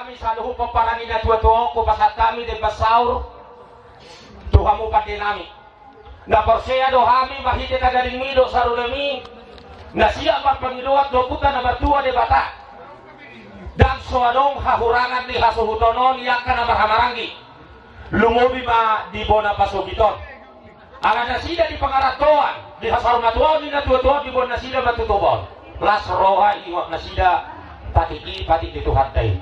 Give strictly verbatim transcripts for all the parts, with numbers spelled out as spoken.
Hami saluhut pomparan ni natuatua on, hupasahat hami demban saur tu hamu pandenami. Na porsea do hami marhite tagaringmi dohot sarunami, na siap marpangidoan tu Ompunta na martua Debata, ndang so adong hahurangan ni hasuhuton on di angka na marhahamaranggi, lumobi ma di bona pasogit on. Ala nasida di pangarantoan, di hasarmatuaon ni natuatua on, diboan nasida ma tu Toba on. Las roha, ingot nasida patik i, patik ni Tuhanta i.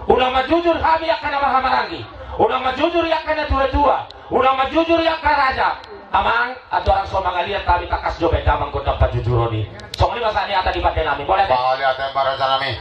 Unang manjujur hami angka na marhahamaranggi, unang manjujur i angka natuatua, unang manjujur i angka raja. Amang, andorang so mangaliat hami, tangkas jo baen damang gondang panjujuron i. Songon i ma sahat ni hata ni pandenami. Mauliate. Mauliate ma rajanami.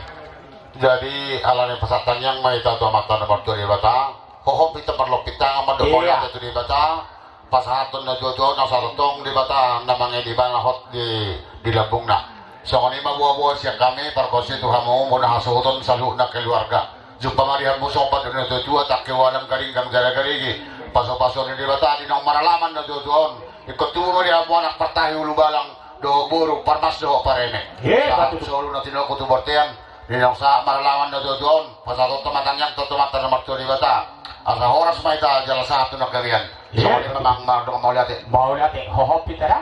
Jadi, ala ni pasahat tangiang ma hita tu Amanta na martua Debata. Hohom hita marlompit tangan mandok mauliate tu Debata. Pasahathon natuatua on asa tongtong Debata na mangihut ibana hot di, di lambungna. Songon i ma boaboa sian hami pargonsi tu hamu bona hasuhuton saluhutna keluarga. Jumpa ma di hamu songon pandok ni natuatua, tangke ualang garinggang jala garigi. Pasupasu ni Debata di naung maralaman natuatua on. Ingkon tubu ma di hamu anak partahi ulubalang dohot boru parmas dohot pareme. Sahat tu solu na tinogu tu bortean. Di naung sahat maralaman natuatua on, pasahathon ma tangiangta tu Amanta na martua Debata. Asa horas ma hita jala sahat tu nangkaningan. Songon i ma amang, mandok mauliate. Mauliate, hohom hita da.